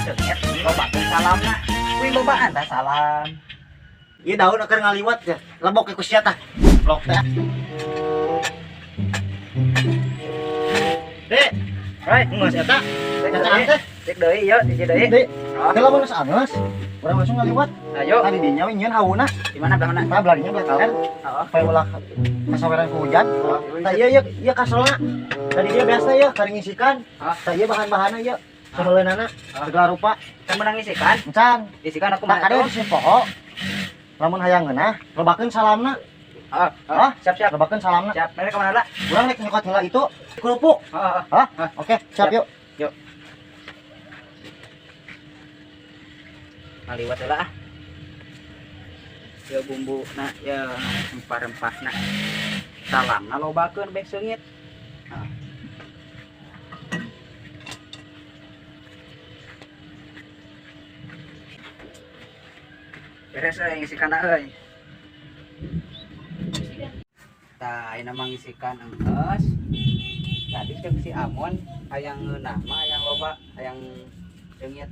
seungit, lobakeun salamna. Kuing lobaan tah salam. Ieu daun keur ngaliwat ya. Lebok ku sia tah. Blok teh. Dek, Hoi, geus eta. cek Cacaan deui. teh. Cek deui ieu, hiji deui. Dek, Oh, heula mun geus angeus. Urang langsung ngaliwat. ayo, Tadi dinya we nyieun hauna. di mana belah mana? Tah belarinya belah kaler. Oh, Supaya ulah kasaweran ku hujan. Tah ieu ieu ieu kasolna. Tadi dia biasa ya kari ngisikan. Ah. Tah ieu bahan-bahanna ieu. Sameleunana segala rupa. Menang isikan. Encan. Isikan aku Tah mana kade tuh? di sini poho. Lamun hayang ngeunah, lobakeun salamna. Oh, Hah? siap siap. Lobakeun salamna. Siap. Mereka kemana lah? Urang rek nyokot heula itu kerupuk. Oh, oh. Hah? Hah? Oke, siap Siap. yuk. Yuk. Ngaliwat heula ah. Ya bumbu na ya rempah-rempah na. Salamna lobakeun beh seungit. Ah. Beres euy ngisikan euy. Tah, ayeuna mah ngisikan enggeus. Tadi ceuk si Amon hayang ngeunah mah hayang loba, hayang seungit.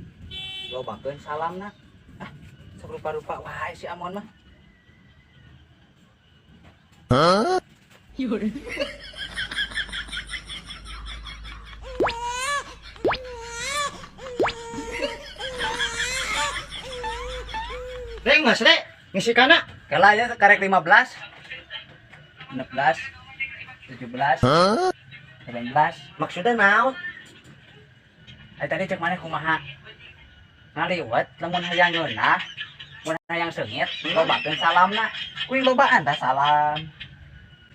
Lobakeun salamna. Ah, sok rupa-rupa wae si Amon mah. Dek, geus dek. Ngisikanna. Kela ya karek 15 16 17 18. Maksudnya naon? Ai tadi cek maneh kumaha? Ngaliwet lamun hayang ngeunah, mun hayang seungit, lobakeun salamna. Kuing lobaan tah salam.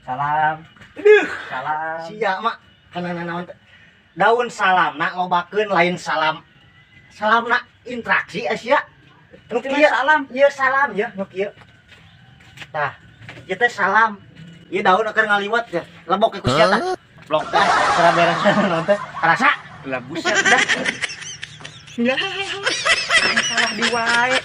Salam. Aduh, Salam. sia mak kana naon teh. Daun salamna lobakeun lain salam. Salamna interaksi sia. Nu Cuma kieu salam. ieu salam ya, nu kieu. Tah, ieu teh salam. Ieu daun keur ngaliwat ya. Lebok ku sia tah. Blok teh, cara beres naon teh. Karasa. Lah buset dah. Salah di wae.